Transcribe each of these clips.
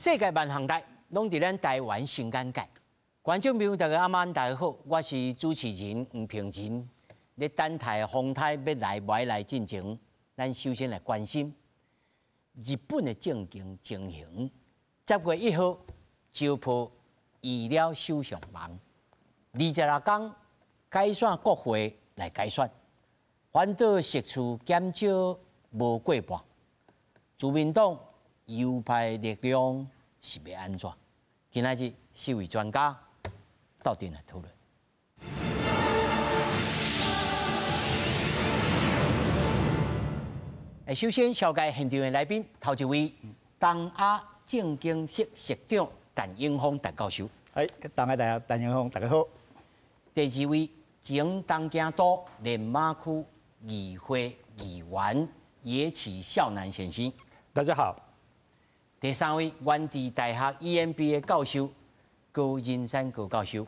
世界萬項代，攏佇咱台灣新眼界。觀眾朋友大家暗安，大家好，我是主持人黃平仁。咧等待風台欲來欲來進前，咱首先來關心日本的政經情形。10月1號，石破圓了首相夢。26天改選國會來改選，反倒席次減少無過半。自民黨右派力量是欲按怎？今仔日四位專家鬥陣來討論。首先，紹介現場的來賓，頭一位東亞政經室室長陳永峰陳教授。哎，東亞大學陳永峰，大家好。第二位前東京都練馬區議會議員野崎孝南先生，大家好。第三位元智大學 EMBA 教授高仁山高教授，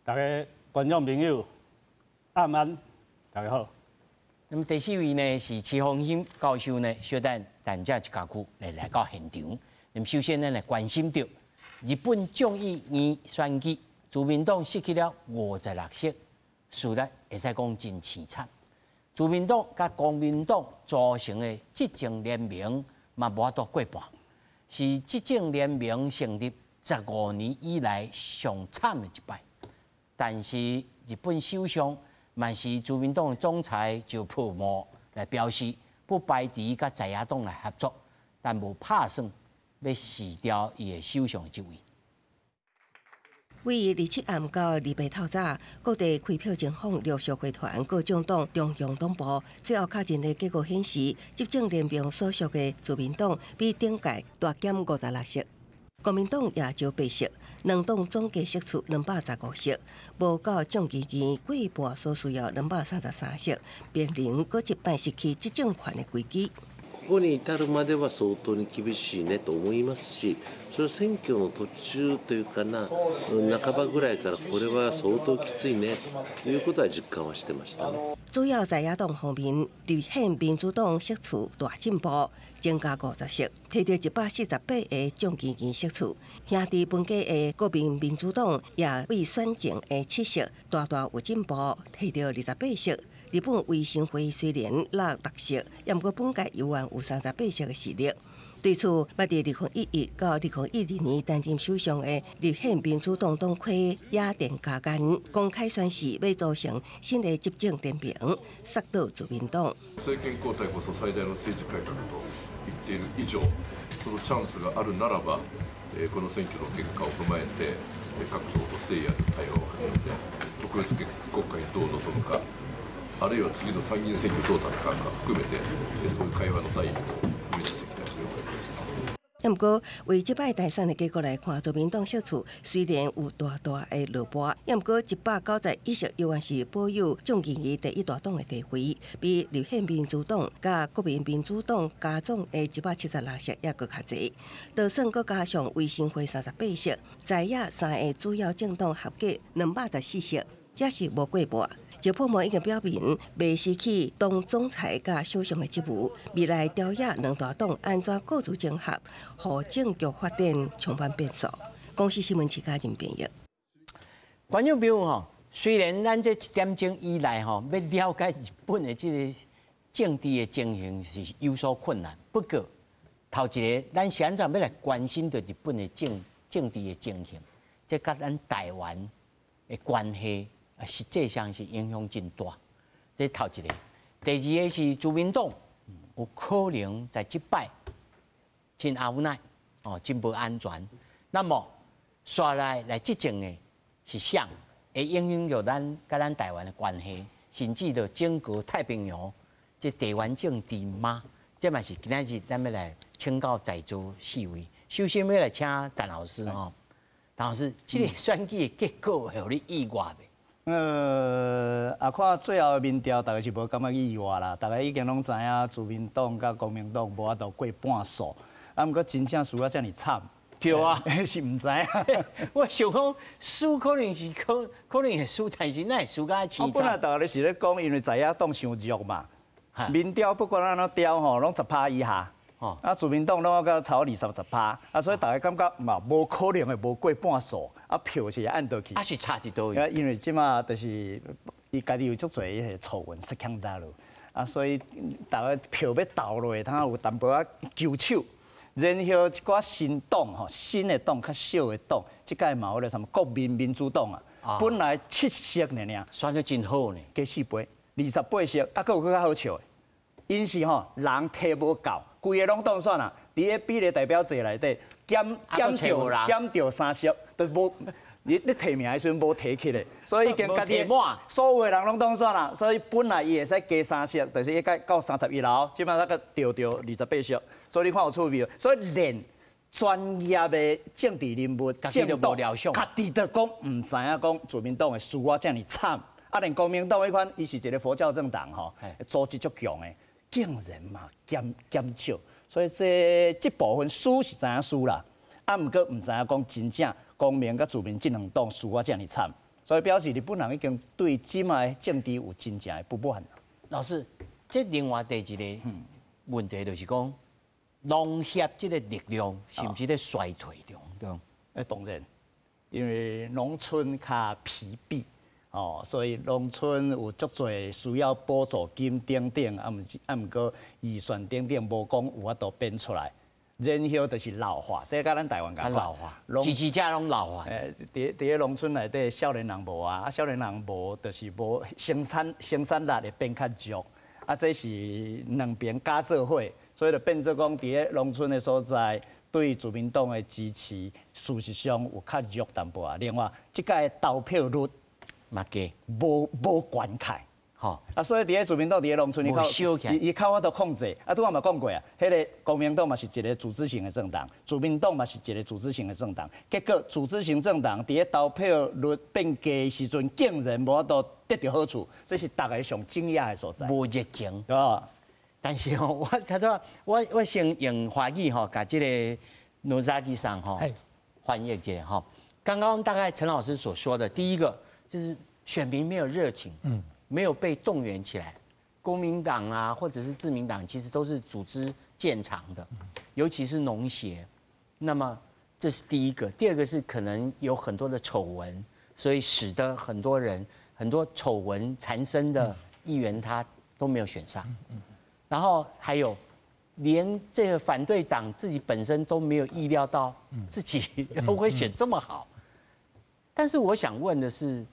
大家觀眾朋友暗安，大家好。那麼第四位呢是徐鳳馨教授呢，小等等這一家區來到現場。那麼首先咱來關心著日本眾議院選舉，自民黨失去了56席，輸得會使講真淒慘。自民黨佮公明黨組成的執政聯盟嘛無法度過半，是執政聯盟成立15年以來上慘的一擺。但是日本首相嘛是自民黨的總裁石破茂來表示，不排除佮在野黨來合作，但無拍算欲辭掉伊的首相職位。為27暗到28透早，各地開票情況陸續回傳各政黨中央黨部，最後確認的結果顯示，執政聯盟所屬的自民黨比頂屆大減56席，國民黨也少8席，兩黨總計席次215席，無到眾議院過半所需要233席，面臨閣一擺失去執政權的危機。ここに至るまでは相當に厳しいねと思いますし、それは選挙の途中というかな、半ばぐらいからこれは相當きついねということは実感はしてましたね。主要在野黨方面，立憲民主黨席次大進步，增加50席，提著148個眾議院席次。兄弟分家的國民民主黨也為選前的7席大大有進步，提著28席。日本維新會雖然落6席，也毋過本屆猶原有38席的實力。對此，捌佇2011到2012年擔任首相的立憲民主黨黨魁野田佳彦公開宣示，欲組成新的執政聯盟，殺倒自民黨。政権交代こそ最大の政治改革と言っている以上、そのチャンスがあるならば、この選挙の結果を踏まえて、各党と誠意ある対話を始めて、特別国会にどう臨むか、あるいは次の参議院選挙どう戦うか含めて、そういう会話の第一歩を踏み出していきたいと思います。毋過，為這擺大選的結果來看，自民黨席次雖然有大大的落敗，毋過191席猶原是保有眾議院第一大黨的地位，比立憲民主黨佮國民民主黨加總的176席猶閣較濟。就算閣加上維新會38席，在野三个主要政黨合計214席，也是無過半。石破茂已經表明，袂辭去黨總裁佮首相的職務，未來朝野兩大黨按怎各自整合，予政局發展充滿變數。公視新聞徐嘉仁編譯。觀眾朋友吼，雖然咱這一點鐘以來吼，欲了解日本的這个政治的情形是有所困難，不過頭一个，咱是按怎欲來關心著日本的政治的情形，這佮咱台灣的關係。啊，實際上是影響真大。這頭一个，第二个是自民黨有可能在這擺真阿無奈哦，真無安全。那麼，紲來執政的是誰？會影響著咱佮咱台灣的關係，甚至著整個太平洋這地緣政治嗎？這嘛是今仔日咱欲來請教在座四位。首先欲來請陳老師吼，陳老師，這个選舉的結果會予你意外袂？啊，看最後的民調，大家是無感覺意外啦。大家已經攏知影，自民黨佮公明黨無法度過半數。啊，毋過真正輸啊遮爾慘。對啊，是毋知影。我想講輸可能是可能會輸，但是哪會輸甲淒慘？本來大家是咧講，因為在野黨傷弱嘛，民調不管按怎調吼，攏10趴以下。啊，自民黨攏到超20-30%，啊，所以大家感覺嘛，無可能會無過半數，啊，票是按倒去。啊，是差佇佗位？啊，因為這馬就是伊家己有足濟彼个醜聞失控大咯，啊，所以大家票欲投落，通有淡薄仔求手。然後一寡新黨吼，新的黨較小的黨，這屆嘛有彼个啥物國民民主黨啊，本來7席爾爾，選得真好呢，加4倍，28席，啊，閣有閣較好笑的，𪜶是吼人提無夠，規个攏當選啊，佇咧比例代表制內底減著3席，都無你提名的時陣無提起來，所以已經家己所有的人攏當選啦，所以本來伊會使加三席，就是應該到31樓，這擺那個著28席，所以你看有趣味無？所以連專業的政治人物、政黨，家己都講毋知影講自民黨會輸啊遮爾慘，啊連公明黨彼款，伊是一个佛教政黨吼，組織足強的，竟然嘛減少，所以這部分輸是知影輸啦，啊毋過毋知影講真正公明佮自民這兩黨輸啊遮爾慘，所以表示日本人已經對這擺的政治有真正的不滿。老師，這另外第一个問題就是講，農協這个力量是毋是咧衰退中？對？當然，因為農村較疲憊，哦，所以農村有足濟需要補助金等等，啊毋過預算等等無講有法度變出來。然後就是老化，這佮咱台灣仝款。老化，支持者攏老化。佇咧農村內底，少年人無啊，啊少年人無，就是無生產力會變較弱。啊，這是兩邊加做伙，所以就變做講，佇咧農村的所在，對自民黨的支持，事實上有較弱淡薄仔。另外，這屆投票率嘛低，無懸開。吼，啊，所以佇咧自民黨佇咧農村，伊較法度控制。啊，拄仔嘛講過啊，彼个公明黨嘛是一个組織型的政黨，自民黨嘛是一个組織型的政黨。結果組織型政黨佇咧投票率變低的時陣，竟然無法度得著好處，這是大家上驚訝的所在。無熱情，啊。但是吼，我頭拄我先用華語吼，共這个野崎桑吼翻譯一下吼。剛剛大概陳老師所說的，第一個就是選民沒有熱情，沒有被動員起來，公明黨啊，或者是自民黨，其實都是組織見長的，尤其是農協。那麼這是第一個，第二個是可能有很多的醜聞，所以使得很多人很多醜聞纏身的議員他都沒有選上。然後還有，連這個反對黨自己本身都沒有意料到自己會選這麼好。但是我想問的是，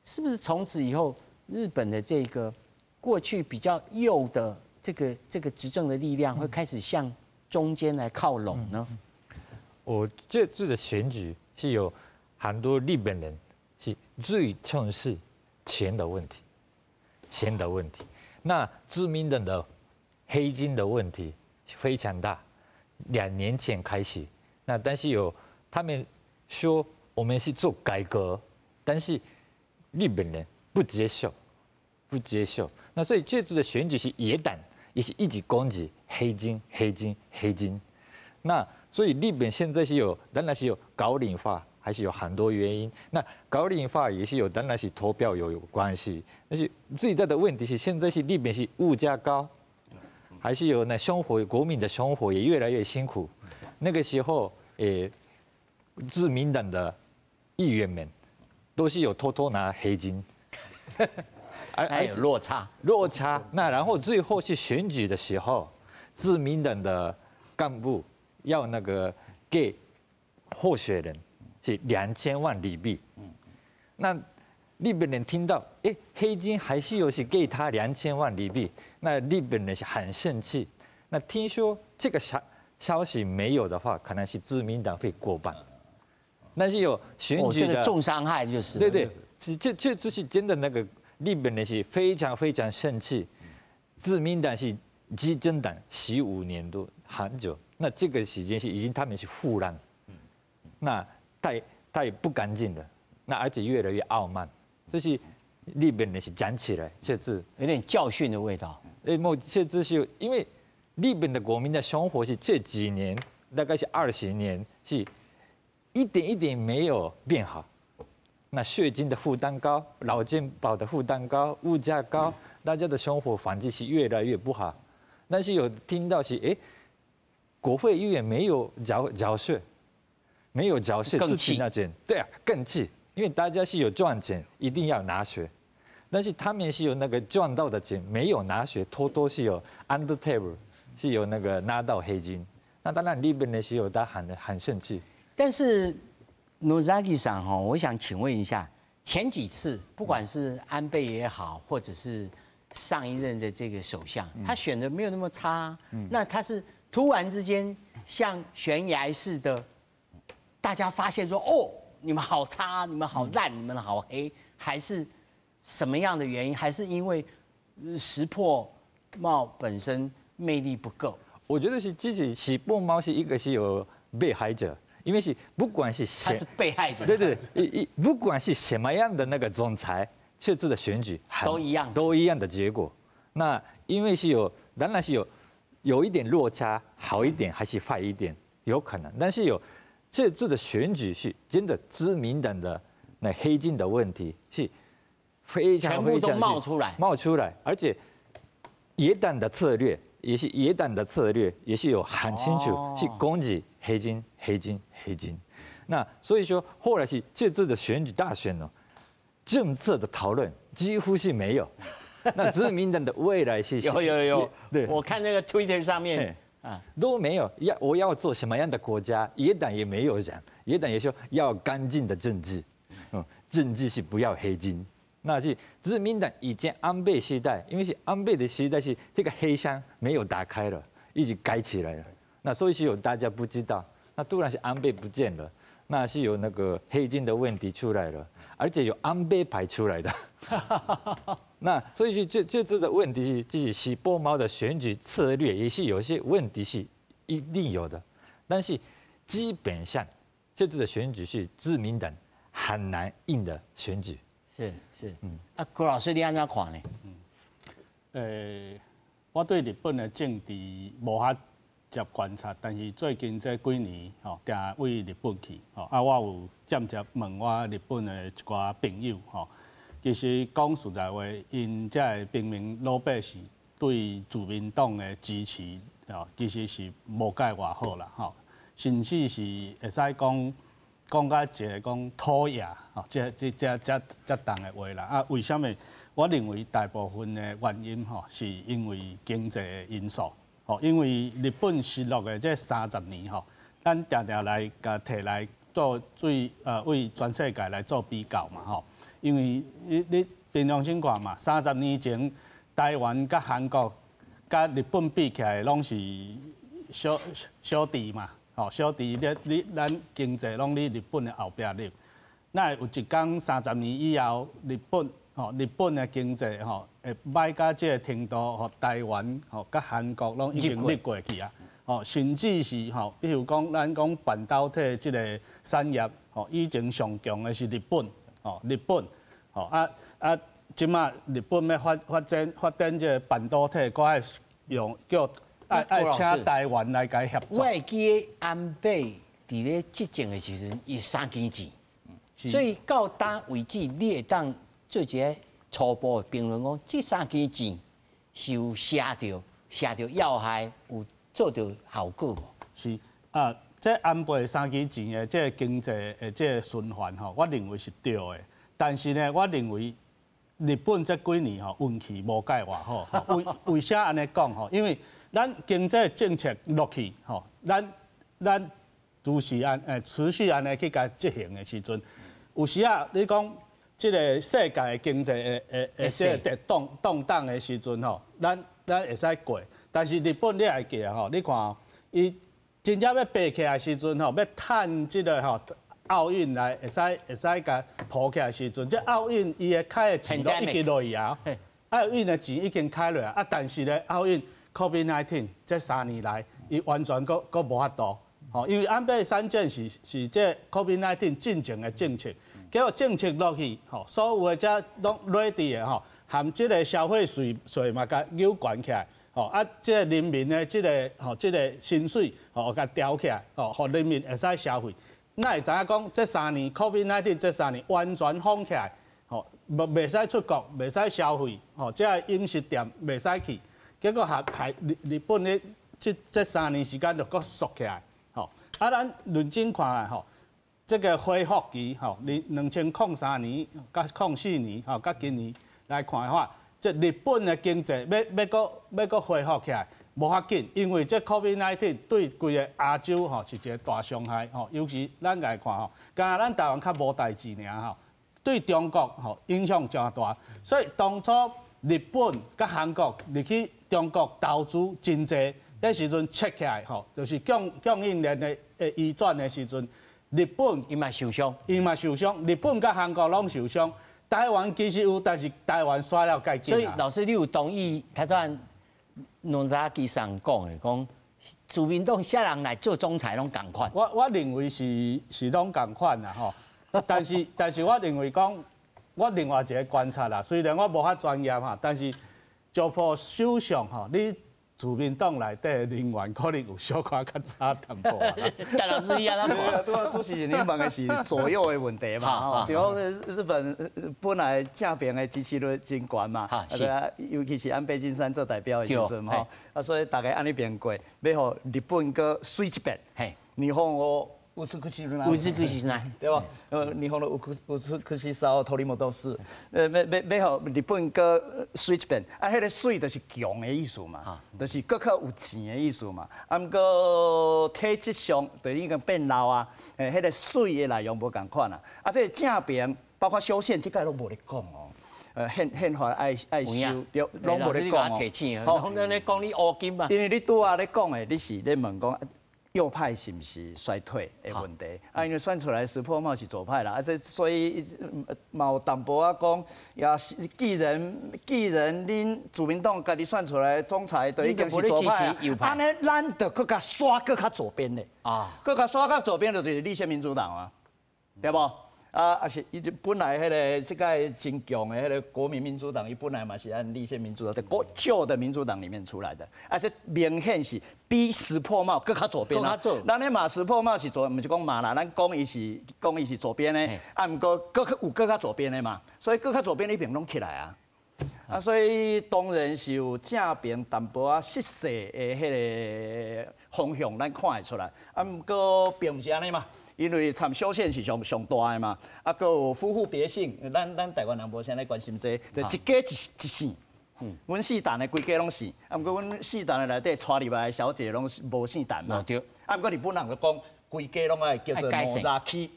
是不是從此以後，日本的這個過去比較右的這個執政的力量會開始向中間來靠攏呢？我這次的選舉是有很多日本人是最重視錢的問題，錢的問題。那自民黨的黑金的問題非常大，2年前開始，那但是有他們說我們是做改革，但是日本人不接受。不接受，那所以這次的選舉是野黨也是一直攻擊黑金、黑金、黑金。那所以日本現在是有，當然是有高齡化，還是有很多原因。那高齡化也是有，當然是投票有關係。但是最大的問題是，現在是日本是物價高，還是有那生活國民的生活也越來越辛苦。那個時候，自民黨的議員們都是有偷偷拿黑金。還有落差，落差。那然後最後是選舉的時候，自民黨的幹部要那個給候選人是2000萬日幣。那日本人聽到，哎，黑金還是有是給他兩千萬日幣，那日本人是很生氣。那聽說這個消息沒有的話，可能是自民黨會過半。但是有選舉的這個重傷害就是。對對，這是真的那個。日本人是非常非常生氣，自民黨是執政黨15年多很久，那這個時間是已經他們是腐爛，那太不乾淨了，那而且越來越傲慢，就是日本人是講起來，這次有點教訓的味道。哎，莫這次是因為日本的國民的生活是這幾年大概是20年是一點一點沒有變好。那稅金的負擔高，勞健保的負擔高，物價高，大家的生活環境是越來越不好。但是有聽到是，哎，国会議員沒有繳稅，沒有繳稅，更氣那錢，對啊，更氣，因為大家是有賺錢，一定要納稅，但是他們是有那個賺到的錢，沒有納稅，偷偷是有 under table，是有那個拿到黑金。那當然日本的時候他很生氣。但是 Nozaki 桑哈，我想請問一下，前幾次不管是安倍也好，或者是上一任的這個首相，他選的沒有那麼差，那他是突然之間像懸崖似的，大家發現說哦，你們好差，你們好爛，你們好黑，還是什麼樣的原因？還是因為石破茂本身魅力不夠？我覺得是自己石破茂是一個是有被害者，因為是不管是他是被害者，對對對，不管是什麼樣的那個總裁，這次的選舉都一樣，都一樣的結果。那因為是有，當然是有一點落差，好一點還是壞一點，有可能。但是有這次的選舉是真的自民黨的那黑金的問題是非常非常冒出來，冒出來，而且野黨的策略。也是野黨的策略，也是有很清楚，是攻擊黑金、黑金、黑金。那所以說，後來是這次的選舉大選呢，政策的討論幾乎是沒有。那自民黨的未來是有有有，對，我看那個 Twitter 上面啊都沒有。要我要做什麼樣的國家，野黨也沒有講，野黨也說要乾淨的政治，政治是不要黑金。那是自民黨以前安倍時代，因為是安倍的時代是這個黑箱沒有打開了，一直蓋起來了。那所以是有大家不知道。那突然是安倍不見了，那是有那個黑金的問題出來了，而且有安倍派出來的。那所以這次的問題是，這是石破茂的選舉策略也是有些問題是一定有的，但是基本上這次的選舉是自民黨很難贏的選舉。是是，啊，郭老師你按怎看呢？我對日本的政治無遐濟觀察，但是最近這幾年吼，定對日本去，吼，啊，我有間接問我日本的一寡朋友，吼，其實講實在話，𪜶遮的平民老百姓對自民黨的支持，吼，其實是無蓋偌好啦，吼，甚至是會使講。講甲一个講討厭，吼，這重的話啦。啊，為啥物？我認為大部分的原因吼，是因為經濟的因素。吼，因為日本失落的這30年吼，咱定定來共提來做最為全世界來做比較嘛，吼。因為你平常心看嘛，30年前台灣佮韓國、佮日本比起來，攏是小小弟嘛。吼，小弟你咱經濟攏佇日本的後壁咧。那有一工30年以後，日本吼，日本的經濟吼會歹到這個程度，吼，台灣吼佮韓國攏已經逆過去啊。吼，甚至是吼，比如講咱講半導體這個產業，吼，以前上強的是日本，吼，日本，吼啊啊，這馬日本欲發展這個半導體，閣愛用叫。愛請台灣來共伊協助。我會記得安倍佇咧執政的時陣，伊三支箭，所以到今為止，你會當做一个初步的評論講，這三支箭是有射著要害，有做著效果無？是啊，這安倍三支箭的這個經濟的這個循環吼，我認為是對的。但是呢，我認為日本這幾年吼運氣無蓋偌好。為啥按呢講吼？因為咱經濟政策落去，吼，咱就是持續按呢去共執行的時陣，有時啊，你講這个世界的經濟會這個動盪的時陣吼，咱會使過，但是日本你會記得吼，你看伊真正欲爬起來的時陣吼，欲趁這个吼奧運來會使共抱起來的時陣，這奧運伊的開的錢都已經落去啊，奧運的錢已經開落啊，但是咧奧運。COVID-19 這3年來，伊完全閣無法度，吼，因為安倍三箭是這 COVID-19 進前的政策，結果政策落去，吼，所有的這攏 ready 的吼，含這个消費稅嘛，共扭懸起來，吼，啊，這个人民的這个吼，這个薪水吼，共調起來，吼，予人民會使消費。哪會知影講這三年 COVID-19 這三年完全封起來，吼，袂使出國，袂使消費，吼，這个飲食店袂使去。結果害日本咧這3年時間就閣縮起來，吼。啊，咱認真看來吼，這個恢復期吼，2003年佮04年吼，佮今年來看的話，這日本的經濟欲閣恢復起來，無法緊，因為這 COVID-19 對規个亞洲吼是一個大傷害吼，尤其咱來看吼，敢若咱台灣較無代誌爾吼，對中國吼影響誠大，所以當初日本佮韓國入去中國投資真濟，彼時陣切起來吼，就是供應鏈的移轉的時陣，日本伊嘛受傷，伊嘛受傷，日本佮韓國攏受傷，台灣其實有，但是台灣煞了較緊。所以老師，你有同意他段農扎基上講的，講自民黨啥人來做總裁攏仝款。我認為是攏仝款啦吼，但是我認為講，我另外一個觀察啦，雖然我無遐專業哈，但是石破首相吼，你自民黨內底人員可能有小可較差淡薄。戴老師，你按怎看？對啊，主持人你問的是左右的問題嘛？吼，是講日本本來正邊的支持率真懸嘛，啊，尤其是安倍晉三做代表的時陣吼，啊，所以大家按呢評過，欲予日本閣媠一遍。日本を美しく美しく對吧？日本の美しさを取り戻す，欲予日本閣媠一遍，啊，彼个媠就是強的意思嘛，就是閣較有錢的意思嘛。啊，毋過體質上就已經變老啊，彼個媠的內容無仝款啊。啊，這个正邊包括修憲，這個攏無咧講哦。憲法愛修，對，攏無咧講哦。攏咧講你烏金嘛。因為你拄仔咧講的，你是咧問講右派是毋是衰退的問題？啊，因為選出來石破茂是左派啦，啊，這所以嘛有淡薄仔講，也是既然恁自民黨家己選出來總裁都已經是左派，按呢咱就閣較煞閣較左邊咧，啊，閣較煞較左邊就是立憲民主黨啊，對無？啊，是伊本來彼个這个真強的彼个國民民主黨，伊本來嘛是按立憲民主黨的國舊的民主黨裡面出來的，啊，這明顯是比石破茂閣較左邊啊。咱咧罵石破茂是左，毋是講罵啦，咱講伊是左邊的，啊，毋過閣有閣較左邊的嘛，所以閣較左邊彼邊攏起來啊。啊，所以當然是有正邊淡薄仔失勢的彼个方向，咱看會出來。啊，毋過並毋是按呢嘛。因為參修憲是上上大的嘛，啊，閣有夫婦別姓，咱台灣人無啥咧關心這個，就一家一姓。阮姓陳的規家攏姓，啊，毋過阮姓陳的內底娶入來的小姐攏是無姓陳嘛。對。啊，毋過日本人就講，規家攏愛叫做野崎，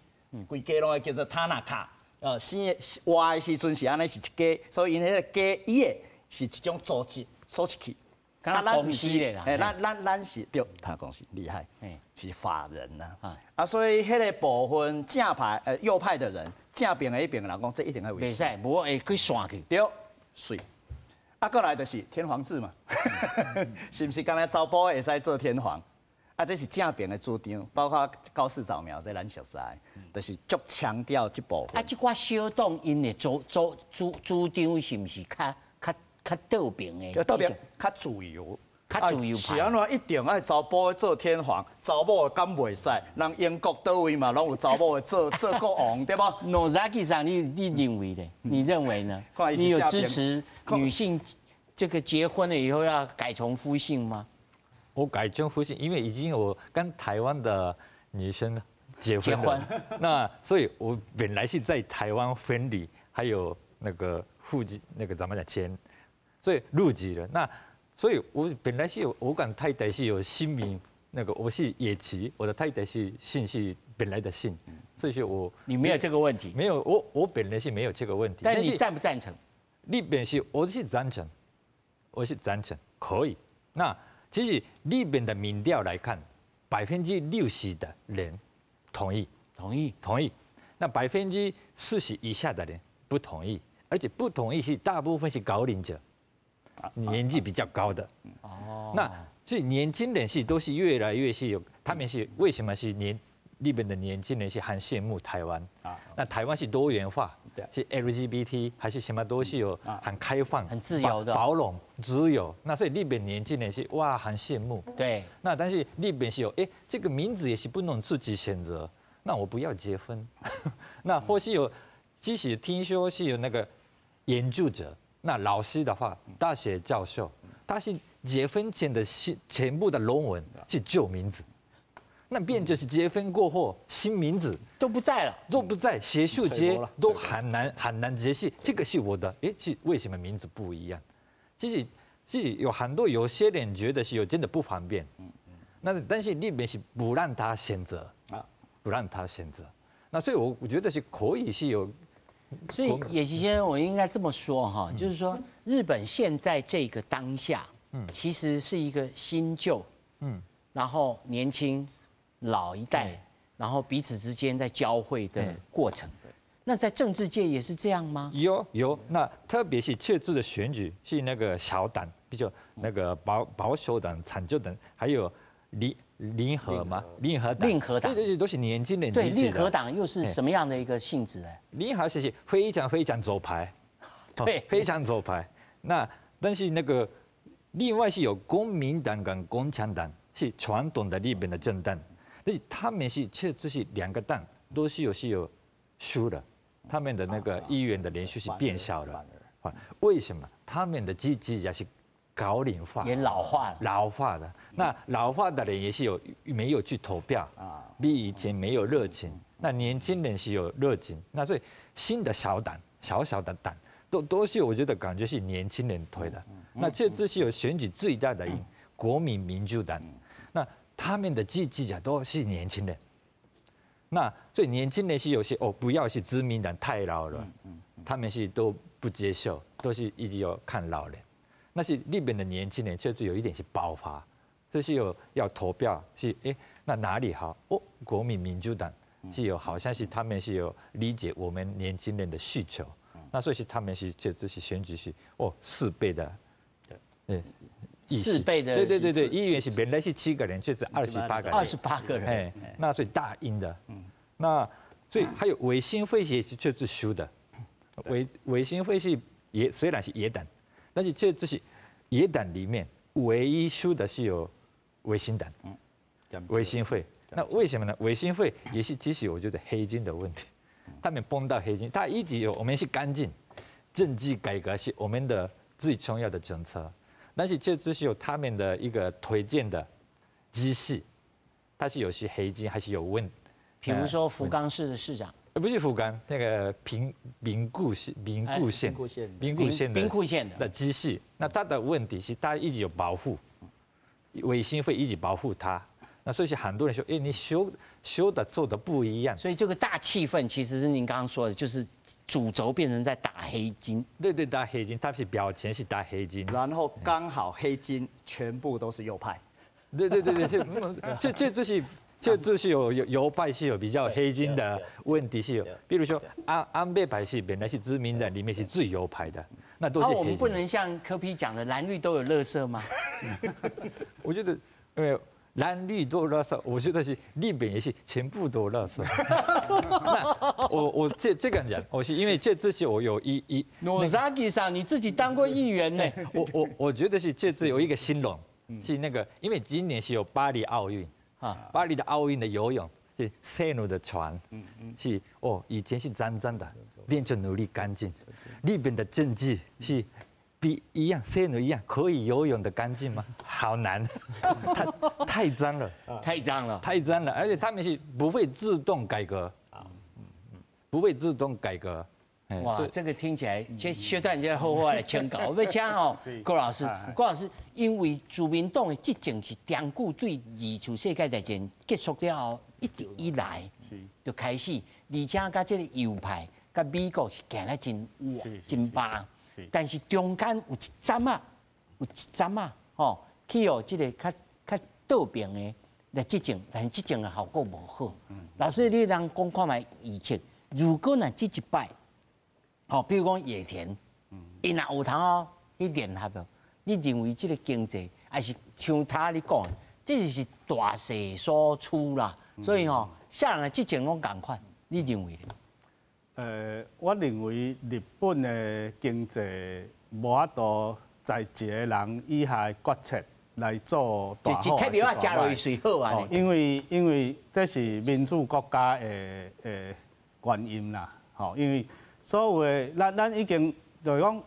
規家攏愛叫做塔納卡。生的活的時陣是按呢是一家，所以𪜶彼个家伊的是一種組織，組織去。啊，公司的啦，咱是對，他公司厲害，是法人呐。啊，所以彼个部分正派右派的人，正邊的彼邊的人講，這一定愛維持。袂使，無會去散去。對，媠。啊，過來就是天皇制嘛，是毋是？敢若查埔會使做天皇？啊，這是正邊的主張，包括高市早苗這咱熟悉，就是足強調這部分。啊，這寡小黨𪜶的主張是毋是較倒邊的？倒邊較自由，較自由。是按怎一定愛查埔做天皇，查某敢袂使？人英國佗位嘛，攏有查某做國王，對無？諾扎基桑，你認為呢？你認為呢？你有支持女性這個結婚了以後要改從夫姓嗎？我改從夫姓，因為已經我跟台灣的女生結婚了，那所以我本來是在台灣婚禮，還有那個戶籍那個怎麼講簽，所以入籍了。那所以我本來是有，我跟太太是有姓名，那個我是野崎，我的太太是姓是本來的姓，所以說我你沒有這個問題，沒有，我本來是沒有這個問題。但你贊不贊成？日本是我是贊成，我是贊成，可以。那其實日本的民調來看，60%的人同意，同意，同意。那40%以下的人不同意，而且不同意是大部分是高齡者，年紀比較高的。哦。那所以年輕人是都是越來越是有，他們是為什麼是日本的年輕人是很羨慕台灣啊？那台灣是多元化，是 LGBT 還是什麼都是有很開放、很自由的、包容、自由。那所以日本年輕人是哇很羨慕。對。那但是日本是有哎，這個名字也是不能自己選擇。那我不要結婚。那或是有，即使聽說是有那個研究者，那老師的話，大學教授，他是结婚前的新全部的龙文是旧名字，那变就是结婚过后新名字都不在了，都不在，学术界都很难很难解释，这个是我的，哎，是为什么名字不一样？其实有很多有些人觉得是有真的不方便，那但是那边是不让他选择啊，不让他选择，那所以我觉得是可以是有。所以野崎先生，我应该这么说哈，就是说日本现在这个当下，其实是一个新旧，然后年轻老一代，然后彼此之间在交汇的过程。那在政治界也是这样吗？有有，那特别是这次的选举是那个小党，比较那个保守党、产救党，还有联合吗？联合党，令和党，对对对，都是年轻人。对，令和党又是什么样的一个性质呢？令和是非常非常左派，非常左派。那但是那个另外是有公民党跟共产党是传统的日本的政党，但是他们是确实是两个党都是有输的，他们的那个议员的人数是变小了。为什么？他们的支持也是高龄化，也老化了，老化的。那老化的人也是有没有去投票啊？比以前没有热情。那年轻人是有热情。那所以新的小党，小小的党，都是我觉得感觉是年轻人推的。那这是有选举最大的赢，国民民主党。那他们的支持者都是年轻人。那所以年轻人是有些哦，不要是自民党太老了，他们是都不接受，都是一直有看老人。那是日本的年轻人，确实有一点是爆发，这是有要投票，是哎，那哪里好？哦，国民民主党是有，好像是他们是有理解我们年轻人的需求，那所以是他们是这是选举是哦四倍的，对，四倍的，对对对对，议员是本来是七个人，却是二十八个人，二十八个人，哎，那所以大赢的，那所以还有维新会也是确实输的，维新会是也虽然是野党。但是这是野党里面唯一输的是有维新党，维新会。那为什么呢？维新会也是其实我觉得黑金的问题，他们碰到黑金，他一直有我们是干净，政治改革是我们的最重要的政策，但是这只是有他们的一个推荐的机器，它是有些黑金还是有问，比如说福冈市的市长。不是福冈，那个兵库县，兵库县，兵库县的兵库县的知事。那他的问题是，他一直有保护，维新会一直保护他。那所以很多人说，哎，你修修的做的不一样。所以这个大气氛其实是您刚刚说的，就是主轴变成在打黑金。对对，打黑金，他是表情是打黑金，然后刚好黑金全部都是右派。对对对对，这是。这是有右派是有比较黑金的问题是有，比如说安倍派是本来是自民党里面是最右派的，那都是。我们不能像柯 P 讲的蓝绿都有垃圾吗？我觉得，因为蓝绿都垃圾，我觉得是日本也是全部都垃圾。那我这个讲，我是因为这些我有一诺萨基桑，你自己当过议员呢。我觉得是这次有一个形容，是那个，因为今年是有巴黎奥运。啊，巴黎的奥运的游泳是塞纳的船，是哦，以前是脏脏的，变成努力干净。日本的政治是比一样塞纳一样可以游泳的干净吗？好难，太脏了，太脏了，太脏了，而且他们是不会自动改革啊，不会自动改革。哇，这个听起来，这小段这好好来请教。我欲请哦，郭老师，郭老师，因为自民党的执政是长久对二次世界大战结束了后，一直以来就开始，而且佮这个右派、佮美国是行得真真捌，但是中间有一阵仔，有一阵仔吼，去予这个较倒爿的来执政，但是执政的效果无好。老师，你通讲看觅预测，如果若这一摆，吼，比如讲野田，伊若有通哦去联合哦，你认为这个经济，还是像他咧讲，这就是大势所趋啦。所以吼，啥人的执政拢仝款，你认为？我认为日本的经济无法度在一个人以下的决策来做大好。一贴药仔食落去随好啊。因为这是民主国家的原因啦，吼，因为所有的咱已经就是讲，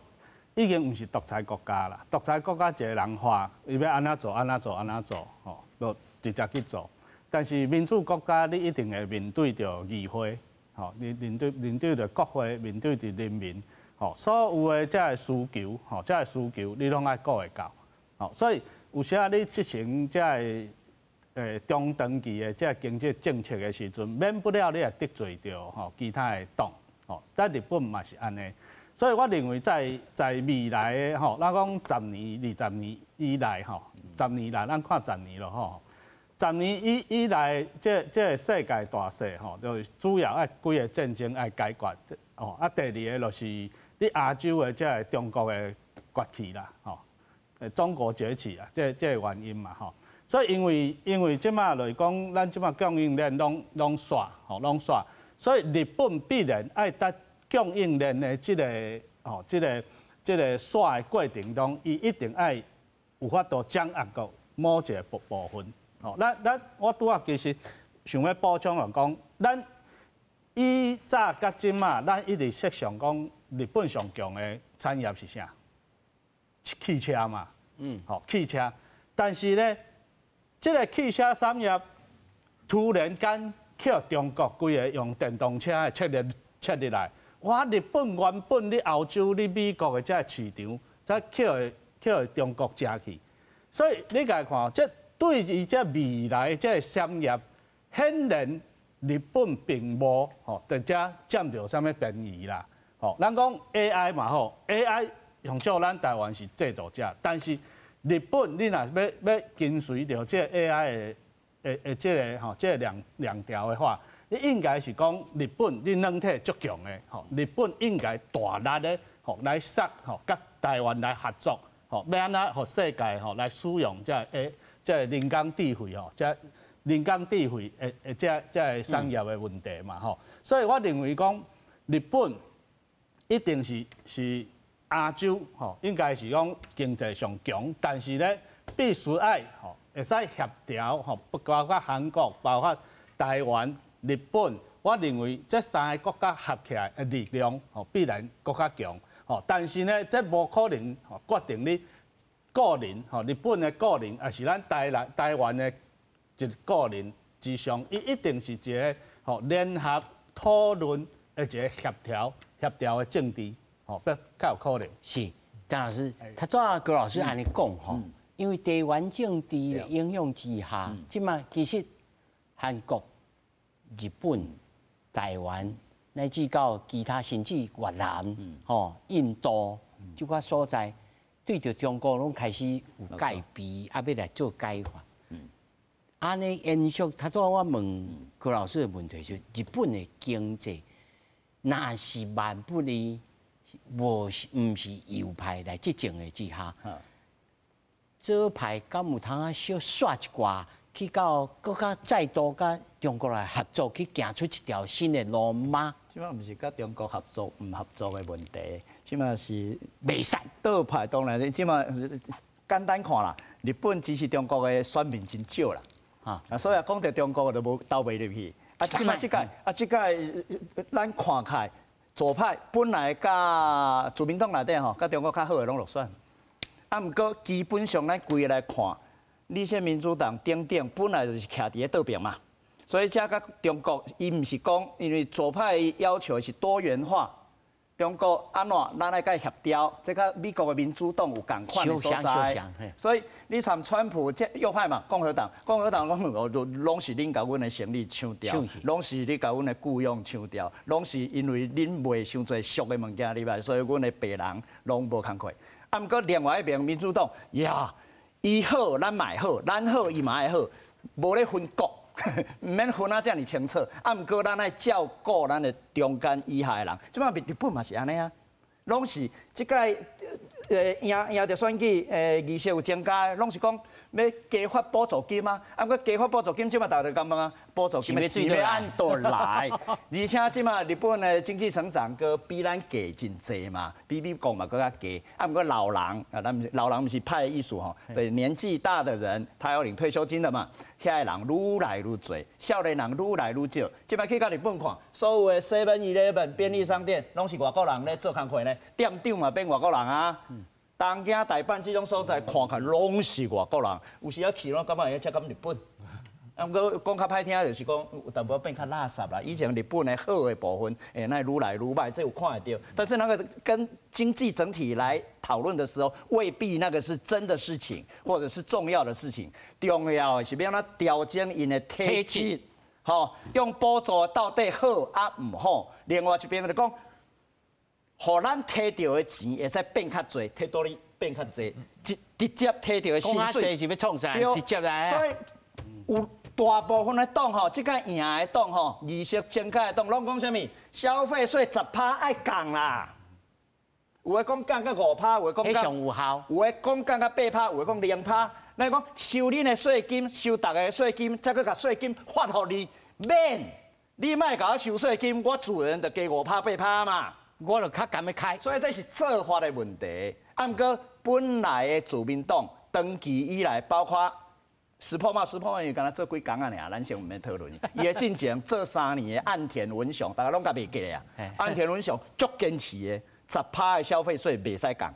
已經毋是獨裁國家啦。獨裁國家一個人話，伊欲按怎做，按怎做，按怎做，吼，就直接去做。但是民主國家，你一定會面對著議會，吼，你面對著國會，面對著人民，吼，所有的這个需求，吼，這个需求你攏愛顧會到，吼，所以有時啊，你執行這个中長期的這个經濟政策的時陣，免不了你會得罪著吼其他的黨，吼，在日本嘛是按呢。所以我認為在未來的吼，咱講十年、20年以內吼，十年啦，咱看十年咯吼。十年以來，這个世界大勢吼，就是主要愛幾个戰爭愛解決，哦。啊，第二个就是你亞洲的這个中國的崛起啦，吼，中國崛起啊，這个原因嘛，吼。所以因為這馬來講，咱這馬供應鏈攏煞，吼，攏煞，所以日本必然愛佇供應鏈的這个吼，這个煞的過程中，伊一定愛有法度掌握到某一个部分。吼，咱我拄仔其實想欲補充來講，咱以早佮這馬，咱一直設想講日本上強的產業是啥？汽車嘛，吼，汽車。但是咧，這个汽車產業突然間去中國規个用電動車的切入來，哇！日本原本你歐洲、你美國的這个市場，才去予中國食去，所以你共看，這對於這未來這个產業，顯然日本並無吼佇遮佔著啥物便宜啦。吼，咱講 AI 嘛好，AI 用照咱台灣是製造者，但是日本你若欲跟隨著這个 AI 的這个吼這个兩條的話，你應該是講日本你軟體足強的吼，日本應該大力的吼來殺吼，佮台灣來合作吼，欲按怎予世界吼來使用這个 A 這个人工智慧吼，這人工智慧的這个產業的問題嘛吼，所以我認為講日本一定是亞洲吼，應該是講經濟上強，但是咧必須愛吼會使協調吼，包括韓國、包括台灣、日本，我認為這三个國家合起來的力量吼，必然閣較強吼。但是呢，這無可能吼決定你個人吼，日本的個人，抑是咱台灣的一個人之上，伊一定是一个吼聯合討論的一个協調的政治，吼，比較有可能。是，鄧老師，他拄仔郭老師按呢講吼，因為地緣政治的影響之下，這馬其實韓國、日本、台灣，乃至到其他甚至越南、吼印度這寡所在，對著中國攏開始有戒備，啊，欲來做解法。按呢延續，頭拄仔我問郭老師的問題，就日本的經濟，若是萬不利，無是毋是右派來執政的之下，左派敢有通啊小煞一寡，去到閣較再度佮中國來合作，去行出一條新的路嗎？這馬毋是佮中國合作毋合作的問題，這馬是袂使。倒派當然，這馬簡單看啦，日本支持中國的選民真少啦，啊，所以講著中國就無投袂入去。啊，這馬這屆啊，這屆咱看起來左派本來佮自民黨內底吼，佮中國較好的攏落選。啊，毋過基本上咱規个來看，立憲民主黨等等本來就是徛佇咧倒邊嘛，所以這佮中國伊毋是講，因為左派要求的是多元化，中國按怎咱愛佮伊協調，這佮美國的民主黨有仝款的所在。所以你參川普這右派嘛，共和黨攏攏是恁共阮的生意搶掉，攏是你共阮的僱傭搶掉，攏是因為恁賣傷濟俗的物件入來，所以阮的白人攏無工課。啊，毋過另外一邊民主黨呀，伊好咱嘛會好，咱好伊嘛愛好，無咧分國，毋免分啊遮爾清楚。啊，毋過咱愛照顧咱的中間以下的人。這擺日本嘛是按呢啊，攏是這屆贏著選舉，議席有增加，攏是講欲加發補助金啊。啊，毋過加發補助金，這擺大家就感覺啊，补助金的钱欲按佗来？而且这马日本的经济成长阁比咱低真济嘛，比美国嘛阁较低。啊，毋过老人啊，咱毋是老人，毋是歹的意思吼，对，年纪大的人，他要领退休金的嘛，遐个人愈来愈济，少年人愈来愈少。这摆去到日本看，所有的 Seven Eleven 便利商店，拢是外国人咧做工课呢，店长嘛变外国人啊。东京、大阪这种所在，看看拢是外国人，有时仔去拢感觉会遮敢日本。啊，毋过讲较歹听，就是讲有淡薄变较垃圾啦。以前日本的好的部分，欸，愈来愈䆀，这有看会著。但是那个跟经济整体来讨论的时候，未必那个是真的事情，或者是重要的事情。重要的是欲按怎调整𪜶的体质，吼，用补助到底好抑毋好？另外一边就讲，予咱提著的钱会使变较济，提佗里变较济，直直接提著的薪水是欲创啥？直接来。所以有大部分的党吼，这个赢的党吼，议席增加的党，拢讲啥物？消费税十趴爱降啦。有的讲降到5趴，有的讲降有效，有的讲降到8趴，有的讲0趴。咱讲收恁的税金，收逐家的税金，再阁共税金发予你，免，你莫共我收税金，我自然就加5趴8趴嘛。我就较甘欲开。所以这是做法的问题。啊，毋过本来的自民党长期以来，包括石破茂，石破茂伊敢若做几工仔尔，咱先毋免讨论。伊的进前做3年的岸田文雄，大家拢共袂记得啊。岸田文雄足坚持的，十趴的消费税袂使降。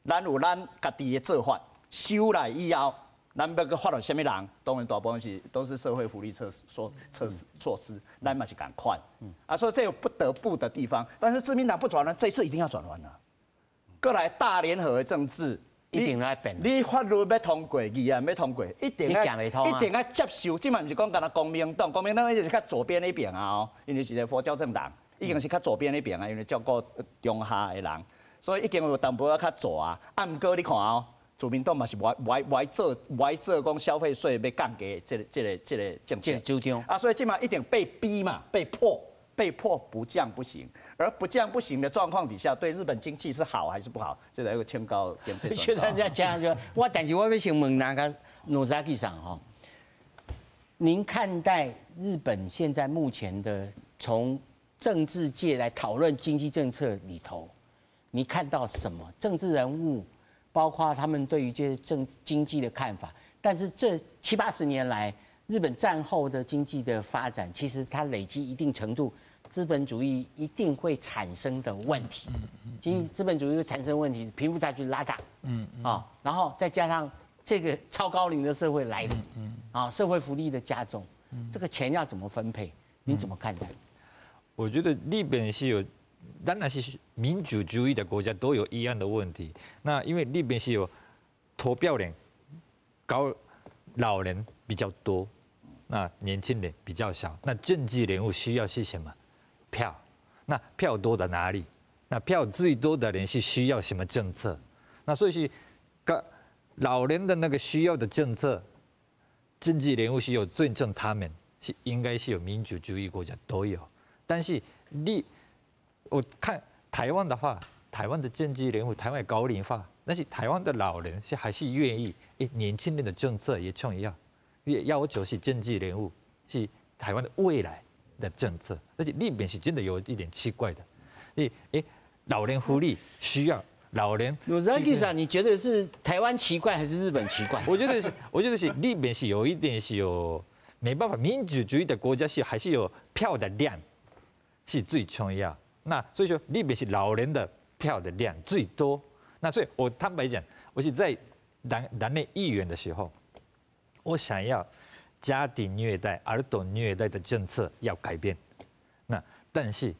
咱有咱家己的做法，收来以后，咱欲阁发予啥物人？当然大部分是都是社会福利措施、措施措施，咱嘛是仝款。啊，所以这有不得不的地方。但是自民党不转弯，这次一定要转弯啊！阁来大联合的政治。一定来变。你法律欲通过，议案欲通过，一定爱一定爱接受。这嘛毋是讲干焦公明党，公明党一直是较左边那边啊哦，因为是个佛教政党，已经是较左边那边啊，因为照顾中下的人，所以已经有淡薄仔较左啊。啊，毋过你看哦，自民党嘛是无爱无爱做无爱做讲消费税欲降低这个政策。主张。啊，所以这嘛一定被逼嘛，被迫被迫不降不行。而不降不行的状况底下，对日本经济是好还是不好？这个一个请教经济。现在在讲就我，但是我欲先问那个野崎桑吼，您看待日本现在目前的从政治界来讨论经济政策里头，你看到什么？政治人物，包括他们对于这些政经济的看法。但是这七八十年来，日本战后的经济的发展，其实它累积一定程度。资本主义一定会产生的问题，经济资本主义会产生问题，贫富差距拉大，啊，然后再加上这个超高龄的社会来临，啊，社会福利的加重，这个钱要怎么分配？您怎么看待？我觉得日本是有，当然是民主主义的国家都有一样的问题。那因为日本是有投票人高，老人比较多，那年轻人比较少，那政治人物需要是什么？票，那票多在哪里？那票最多的人是需要什么政策？那所以是，个老人的那个需要的政策，政治人物是有尊重他们，是应该是有民主主义国家都有。但是你，我看台湾的话，台湾的政治人物，台湾高龄化，但是台湾的老人是还是愿意，哎，年轻人的政策也重要，也要求是政治人物是台湾的未来的政策，而且日本是真的有一点奇怪的，你哎，老人福利需要老人。鲁扎基桑，你觉得是台湾奇怪还是日本奇怪？我觉得是日本是有一点是有没办法，民主主义的国家是还是有票的量是最重要。那所以说日本是老人的票的量最多。那所以我坦白讲，我是在担任议员的时候，我想要家庭虐待、儿童虐待的政策要改变。那但是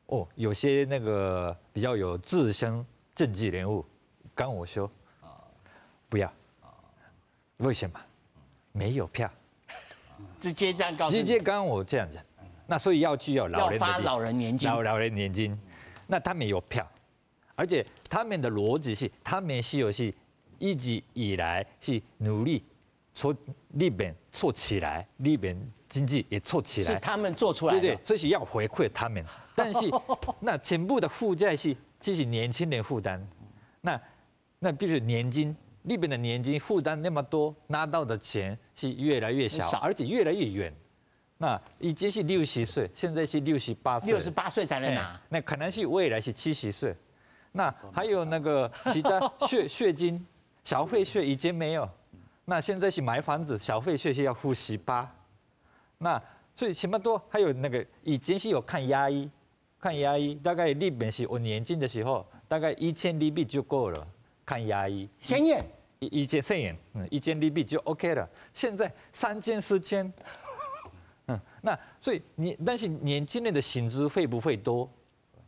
哦，有些那个比较有资深政治人物跟我说，不要，为什么？没有票，直接这样告诉，直接跟我这样讲。那所以要去要老人要发老人年金，老人年金，那他们有票，而且他们的逻辑是，他们是有是一直以来是努力从日本做起来，日本经济也做起来，是他们做出来的，对对，所以是要回馈他们。但是那全部的负债是这是年轻人负担，那比如年金，日本的年金负担那么多，拿到的钱是越来越小，而且越来越远。那已經是六十歲，現在是六十八歲。六十八歲才能拿。那可能是未來是70歲。那還有那個其他稅金、消費稅已經沒有。那現在是買房子，消費稅是要付10%。那所以什麼多？還有那個以前是有看牙醫，看牙醫大概日本是我年輕的時候，大概1000日幣就夠了看牙醫。千円。1000円，1000日幣就 OK 了。現在30004000。那所以你但是年輕人的薪資會不會多？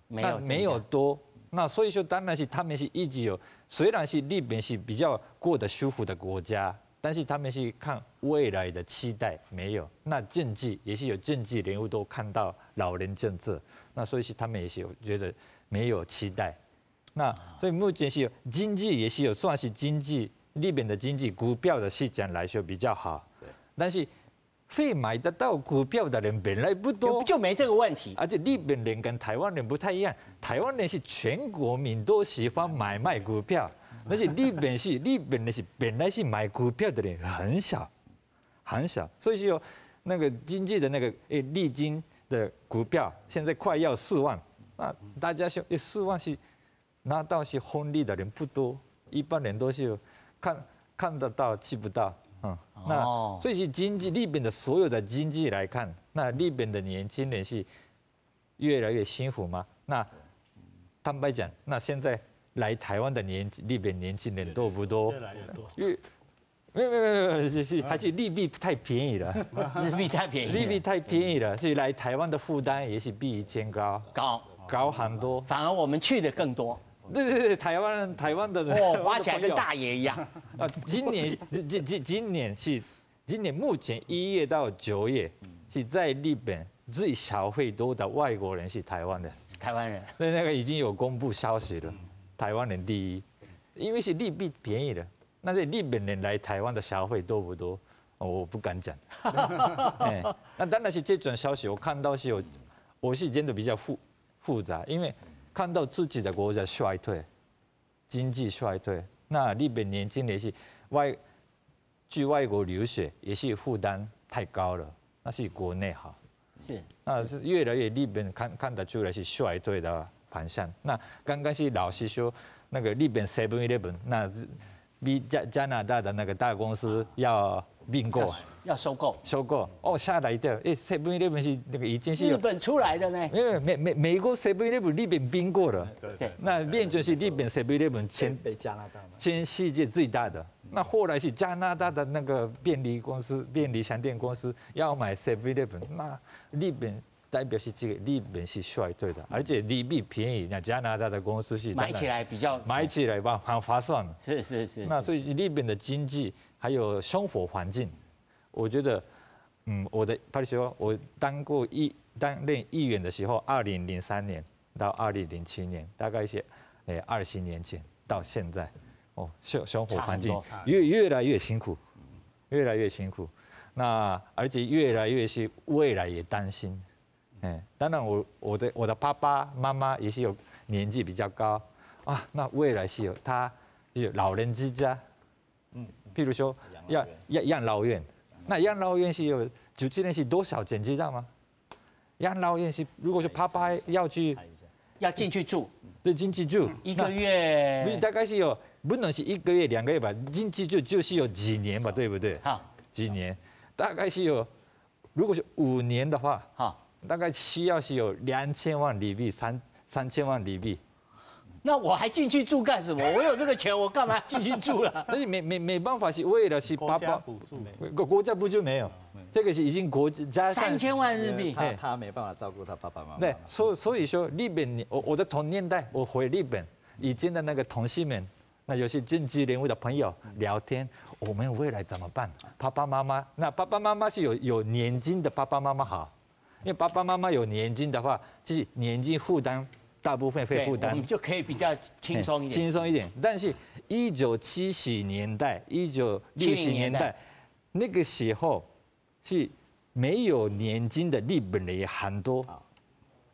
沒有，沒有多。那所以說當然是他們是一直有，雖然是日本是比較過得舒服的國家，但是他們是看未來的期待沒有。那政治也是有政治人物都看到老人政策，那所以是他們也是有覺得沒有期待。那所以目前是有經濟也是有算是經濟日本的經濟股票的市場來說比較好，但是會買得到股票的人本來不多，就沒這個問題。而且日本人跟台灣人不太一樣，台灣人是全國民都喜歡買賣股票，但是日本人是本來是買股票的人很少，很少。所以說那個經濟的那個日經的股票現在快要四萬，那大家說4萬是拿到是紅利的人不多，一般人都是看得到吃不到。那所以是經濟日本的所有的經濟來看，那日本的年輕人是越來越幸福嗎？那坦白講，那現在來台灣的日本年輕人多不多？越來越多。越沒有沒有沒有，是還是日幣太便宜了。日幣太便宜。日幣太便宜了，所以來台灣的負擔也是比以前高。高高很多。反而我們去的更多。對對對，台灣的人哦，花起來跟大爺一樣。啊，今年目前1月到9月是在日本最消費多的外國人是台灣人。是台灣人。那個已經有公布消息了，台灣人第一，因為是日幣便宜了。那這日本人來台灣的消費多不多？我不敢講。那當然是這種消息，我看到是有，我是真的比較複雜，因為看到自己的國家衰退，經濟衰退，那日本年輕人是去外國留學也是負擔太高了，那是國內好，那是越來越日本看得出來是衰退的方向。那剛剛是老師說那個日本 Seven Eleven，那比加拿大的那個大公司要併購，要收購，收購，哦嚇了一跳，哎，Seven Eleven 是那個已經是日本出來的呢，因為美國 Seven Eleven 日本併購了，那變成是日本 Seven Eleven 被加拿大全世界最大的。那後來是加拿大的那個便利公司、便利商店公司要買 Seven Eleven，那日本代表是這個日本是衰退的，而且日幣便宜，那加拿大的公司是買起來比較買起來吧很划算。那所以日本的經濟還有生活環境，我覺得，我的，譬如說，我當過擔任議員的時候，2003年到2007年，大概是20年前到現在，哦，生活環境越來越辛苦，越來越辛苦。那而且越來越是未來也擔心。當然我的爸爸媽媽也是有年紀比較高啊，那未來是有他有老人之家，譬如說要養老院，那養老院是有主持人是多少錢，知道嗎？養老院是如果說爸爸要去，要進去住，對，進去住一個月，不是大概是有不能是一個月兩個月吧，進去住就是有幾年吧，對不對？好，幾年，大概是有，如果是5年的話，大概需要是有2000萬日幣，3000萬日幣。那我還進去住幹什麼？我有這個錢，我幹嘛進去住了？但是沒辦法，是為了是爸爸補助，國家補助沒有，這個是已經國家3000萬日幣，他沒辦法照顧他爸爸媽媽。對，所以說日本，我的同年代，我回日本以前的那個同事們，那有些政治人物的朋友聊天，我們未來怎麼辦？爸爸媽媽，那爸爸媽媽是有年金的爸爸媽媽好，因為爸爸媽媽有年金的話，就是年金負擔。大部分會負擔，我們就可以比較輕鬆一點。輕鬆一點，但是1970年代、1960年代那個時候是沒有年金的日本人也很多，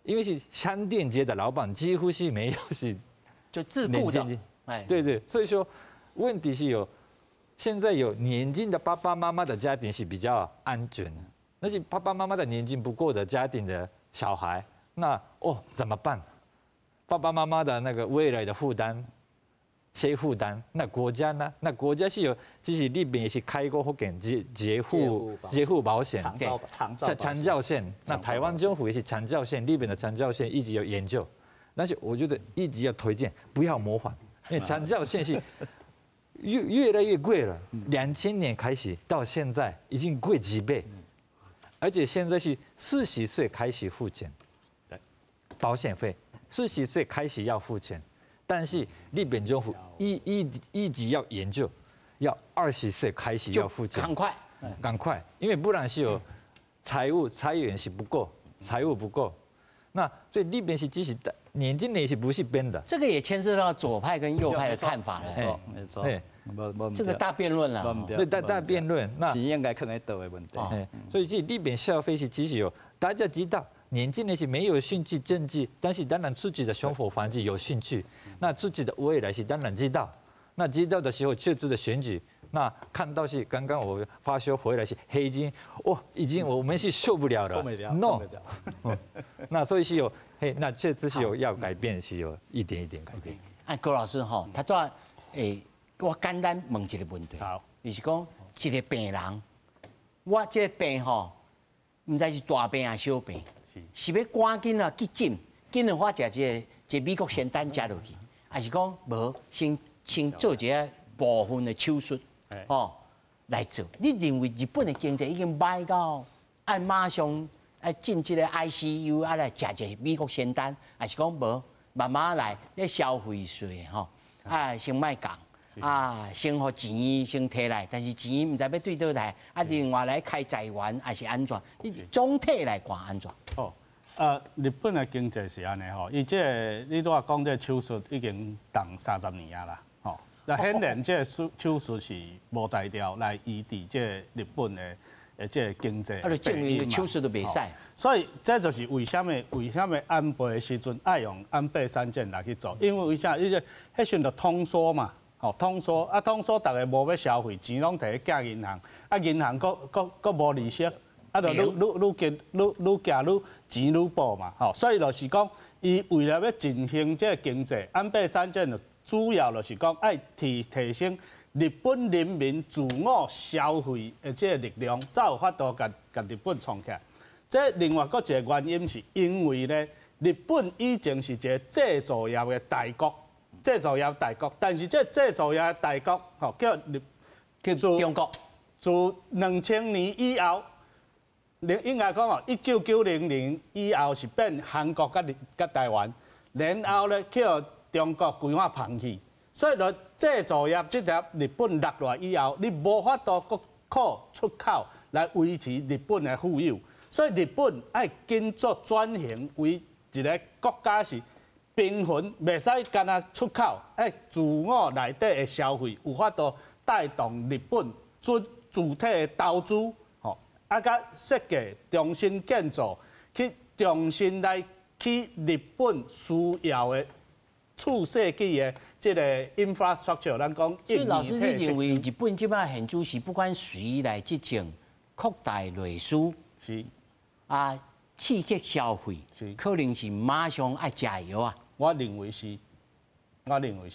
因為是商店街的老闆幾乎是沒有是就自僱的，哎，對對，所以說問題是有現在有年金的爸爸媽媽的家庭是比較安全的。那是爸爸妈妈的年金不够的家庭的小孩，那哦怎么办？爸爸妈妈的那个未来的负担，谁负担？那国家呢？那国家是有，其实日本也是开过保险，介护保险，长照长照长照险。那台湾政府也是长照险，日本的长照险一直有研究，但是我觉得一直要推荐，不要模仿，因为长照险是越来越贵了。2000年开始到现在已经贵几倍，而且现在是40岁开始付钱，保险费。40岁开始要付钱，但是日本政府一直要研究，要20岁开始要付钱，赶快，赶快，因为不然是有财务财源是不够，财务不够，那所以日本是只是年轻人是不是变的？这个也牵涉到左派跟右派的看法了，没错，没错，这个大辩论了，对，大辩论，那是应该可能倒的问题。所以这日本消费是其实有大家知道。年轻人是没有兴趣政治，但是当然自己的生活环境有兴趣，那自己的未来是当然知道。那知道的时候，这次的选举，那看到是刚刚我发烧回来是黑金，哦，已经我们是受不了了，no，那所以是有，嘿，那这次是有要改变，是有一点一点改变。哎，郭老师哈，他说，诶，我简单问一个问题，就是讲一个病人，我这个病吼，毋知是大病还是小病。是欲赶紧啊急诊，紧的我食这个美国仙丹食落去，还是讲无先做一个部分的手术，哦来做？你认为日本的经济已经歹到爱马上爱进这个 ICU 啊来食一个美国仙丹，还是讲无慢慢来？咧消费税吼啊先莫降啊，先予钱先提来，但是钱毋知欲对佗来，啊另外来开财源还是按怎？你总体来看按怎？哦，日本的经济是按呢吼，伊这个你拄仔讲这个手术已经动30年啊啦，吼，那显然这个手术是无才调来医治这个日本的这个经济。啊，就证明手术都袂使。所以这就是为啥物安倍的时阵爱用安倍三箭来去做，因为为啥？伊个彼时阵就通缩嘛。吼，通缩啊，通缩，逐家无欲消费，钱拢提去寄银行，啊，银行阁阁阁无利息，啊，就愈愈愈结愈愈寄愈钱愈薄嘛，吼，所以就是讲，伊为了欲振兴这个经济，安倍三箭就主要就是讲爱提升日本人民自我消费的这个力量，才有法度共共日本创起来。这另外阁一个原因是因为咧，日本以前是一个制造业的大国。制造业大国，但是这制造业大国，吼叫日叫中国。自2000年以后，应该讲哦，1990年以后是变韩国佮日佮台湾，然后咧去予中国规划捧去，所以说制造业这条日本落来以后，你无法度阁靠出口来维持日本的富有，所以日本爱紧做转型为一个国家是。平衡袂使干焦出口，爱自我内底的消费有法度带动日本主主体的投资，吼，啊，佮设计重新建造，去重新来起日本需要的次世纪的这个 infrastructure，咱讲。所以老师，你认为日本这摆现主是不管谁来执政，扩大内需啊，刺激消费，可能是马上爱食药啊。我认为是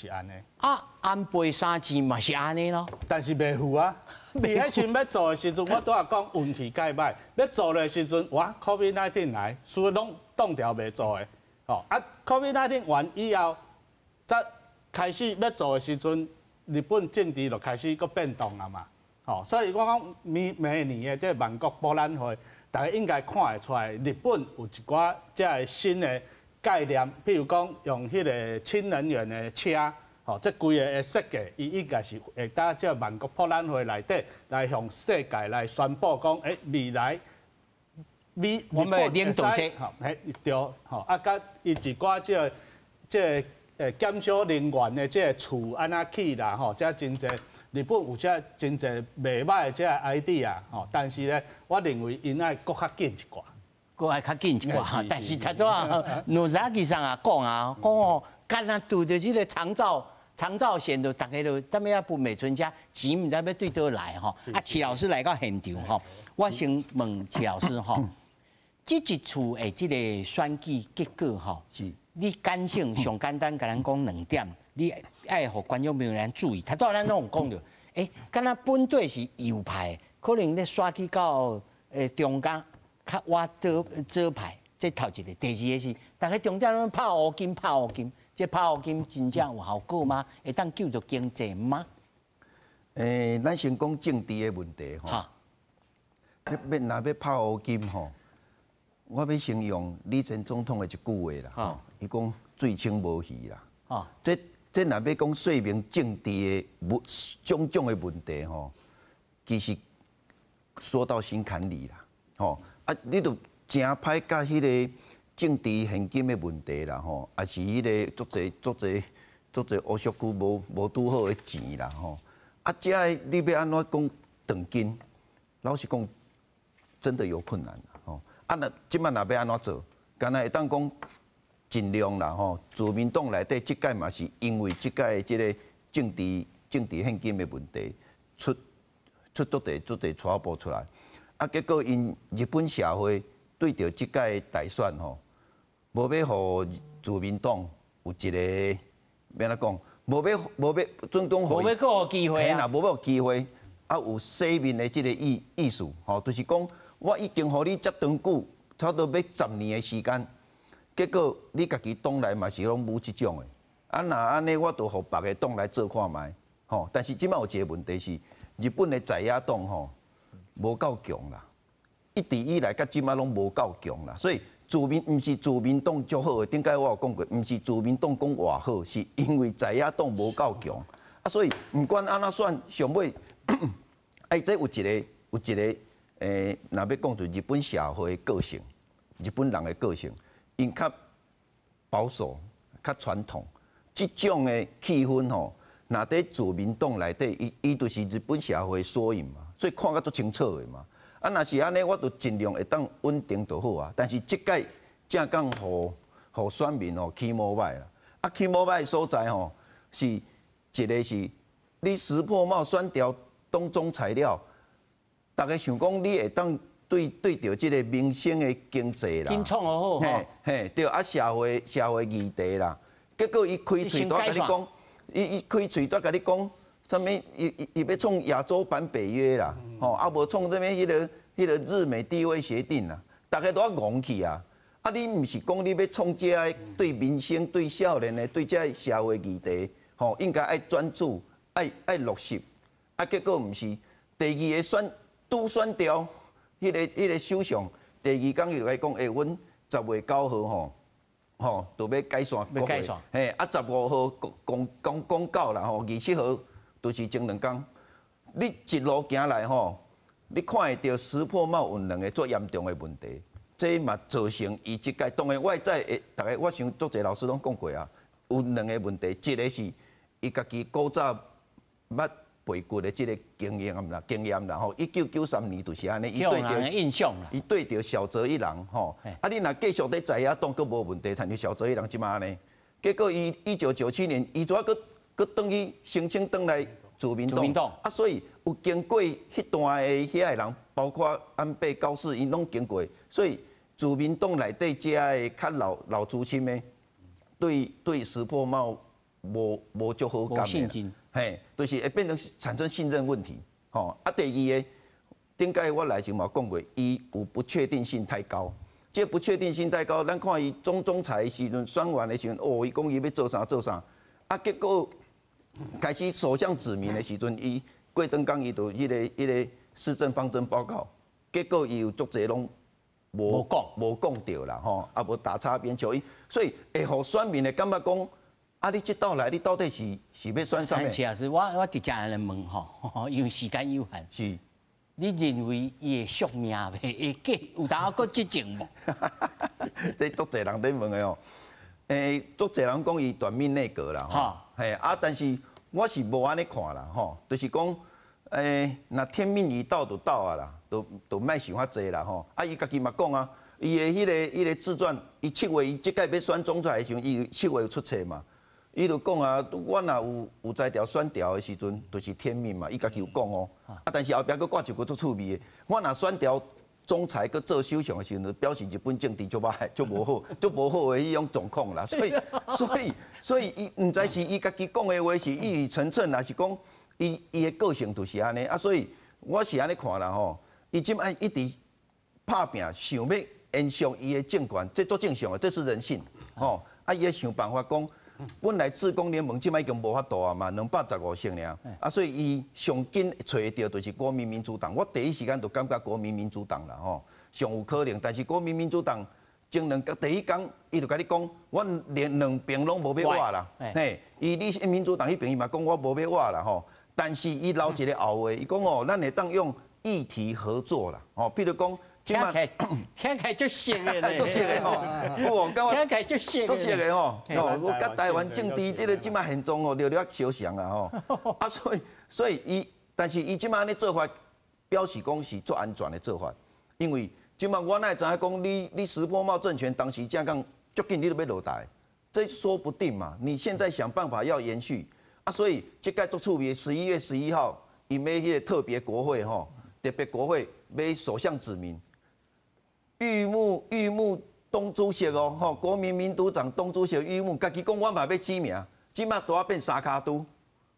按呢。啊，安倍三箭嘛是按呢咯。但是袂赴啊。伊彼阵欲做的时阵，我拄仔讲运气介歹。欲做的时阵，哇，COVID-19 来，所以拢冻掉袂做的。吼啊，COVID-19 完以后，才开始欲做的时阵，日本政治就开始阁变动啊嘛。吼，所以我讲明明年的这万国博览会，大家应该看会出来，日本有一寡这个新的概念，譬如讲用彼个氢能源的车，吼，这规个的设计，伊应该是会当这万国博览会内底来向世界来宣布讲，欸，未来美我们领导者，吼，嘿，对，吼，啊，佮伊一寡这个减少能源的这个厝按怎起啦，吼，这真济日本有这真济袂䆀的这个 idea，吼，但是咧，我认为𪜶爱阁较紧一寡。阁爱较紧一寡，但是他拄仔野崎さん也讲啊，讲哦，敢若拄著这个长照長照險就逐家都踮遐不美存家錢毋知欲對佗來吼。啊，齊老師來到現場吼，我先問齊老師吼，這一次的這個選舉結果吼，你感想上簡單，共咱講兩點，你愛予觀眾朋友咱注意。頭拄仔咱攏有講著，敢若本底是右派，可能咧煞去到中間較倚左左派，這頭一個。第二個是，逐家重點攏拍烏金，拍烏金，這拍烏金真正有效果嗎？會當救著經濟嗎？咱先講政治的問題吼。欲若欲拍烏金吼，我欲先用李前總統的一句話啦，吼，伊講水清無魚啦。這若欲講說明政治的問種種的問題吼，其實說到心坎裡啦，吼啊，你著誠歹佮彼個政治獻金的問題啦，吼，抑是彼個足濟足濟足濟烏俗區無拄好的錢啦，吼，啊，這个你欲按怎講斷根？老實講，真的有困難吼。啊，若這擺若欲按怎做？敢若會當講盡量啦，吼。自民黨內底這屆嘛是因為這屆這個政治獻金的問題出足濟足濟 trouble 出來，啊，結果𪜶日本社會對著這屆大選吼，無欲予自民黨有一個欲按怎講？無欲總統無欲閣予機會啊！無欲予機會，啊有洗面的這個意思，吼，就是講我已經予你遮長久，差不多欲10年的時間，結果你家己黨內嘛是攏舞這種的，啊若按呢，我就予別个黨來做看覓，吼。但是這擺有一個問題是，日本的在野黨吼無夠強啦，一直以來佮這擺攏無夠強啦，所以自民毋是自民黨足好的，頂擺我有講過，毋是自民黨講偌好，是因為在野黨無夠強，啊，所以毋管按怎選，上尾，哎，這有一個，若欲講就日本社會的個性，日本人的個性，𪜶較保守、較傳統，這種的氣氛吼，若佇自民黨內底，伊就是日本社會縮影嘛，所以看甲足清楚的嘛。啊，若是按呢，我就盡量會當穩定就好啊。但是這擺正講予選民吼起毛䆀啦。啊，起毛䆀的所在吼，是一個是你石破茂選掉黨總裁了，逐家想講你會當對著這個民生的經濟啦，緊創好嘿嘿，對啊，社會議題啦，結果伊開喙都共你講，伊開喙都共你講，啥物？伊欲創亞洲版北約啦，吼，啊無創啥物彼個日美地位協定啦，逐家都啊戇去啊！啊，你毋是講你欲創這个對民生、對少年的、對這个社會議題，吼，應該愛專注、愛落實。啊，結果毋是，第二个選拄選掉，彼個首相，第二工伊就來講，欸，阮10月9號吼，吼，就欲解散國會，嘿，啊，15號公告啦，吼，27號就是前兩工，你一路行來吼，你看會著石破茂有兩个足嚴重的問題，這嘛造成伊這屆當然外在的，逐家我想足濟老師攏講過啊，有兩个問題，一个是伊家己古早捌背骨的這個經驗啦，吼，1993年就是按呢，伊對著印象伊對著小澤一郎吼，啊，你若繼續佇在野黨，閣無問題，親像小澤一郎這擺按呢，結果伊1997年，伊怎閣轉去申請轉來自民黨，啊，所以有經過彼段的遐个人，包括安倍、高市，𪜶攏經過，所以自民黨內底遮个較老資深的，對石破茂無足好感的，嘿，就是會變成產生信任問題，吼。啊，第二個，頂擺我來前嘛講過，伊有不確定性太高，這不確定性太高，咱看伊總裁的時陣選完的時陣，哦，伊講伊欲做啥做啥，啊，結果開始首相指名的時陣，伊過轉工伊就彼個施政方針報告，結果伊有足濟攏無講無講著啦，吼，啊無打擦邊球，伊所以會予選民會感覺講，啊，你這道來，你到底是欲選啥物？是啊，是我直接來問吼，因為時間有限。是。你認為伊會續命袂？會繼有當閣執政無？這足濟人咧問的哦。足濟人講伊短命內閣啦，吼。嘿，啊，但是我是無按呢看啦，吼，就是講，若天命已到就到啊啦，就莫想遐濟啦，吼。啊，伊家己嘛講啊，伊的彼個自傳，伊7月伊這擺欲選總裁的時陣，伊7月有出冊嘛。伊就講啊，我若有才調選調的時陣，就是天命嘛。伊家己有講哦。啊，但是後壁閣掛一句足趣味的，我若選調總裁閣做首相的時陣，表示日本政治足歹、足無好、足無好的彼種狀況啦。所以伊毋知是伊家己講的話是一語成讖，還是講伊的個性就是按呢啊？所以我是按呢看啦吼，伊這擺一直拍拚，想欲延續伊的政權，這足正常的，這是人性吼。啊，伊會想辦法講，本來自公聯盟這擺已經無法度啊嘛，215席爾，啊，所以伊上緊揣會著就是國民民主黨。我第一時間就感覺國民民主黨啦吼，上有可能。但是國民民主黨前兩第一工，伊就共你講，我連兩邊攏無欲倚啦，嘿，伊立憲民主黨彼邊伊嘛講我無欲倚啦吼，但是伊留一個後話，伊講哦，咱會當用議題合作啦，吼，比如講。聽起來聽起來足熟的咧，足熟的吼，有哦，聽起來足熟，足熟的吼，哦，我佮台灣政治這個這擺現狀吼，略略相像啦吼，啊，所以伊，但是伊這擺按呢做法，表示講是足安全的做法，因為這擺我哪會知影講你石破茂政權當時這樣講足緊，你都欲落台，這說不定嘛。你現在想辦法要延續，啊，所以這擺足趣味，11月11號，伊欲彼個特別國會吼，特別國會欲首相指名。玉木黨主席哦，吼，國民民主黨黨主席玉木，家己講我嘛欲指名，這擺拄仔變三跤拄，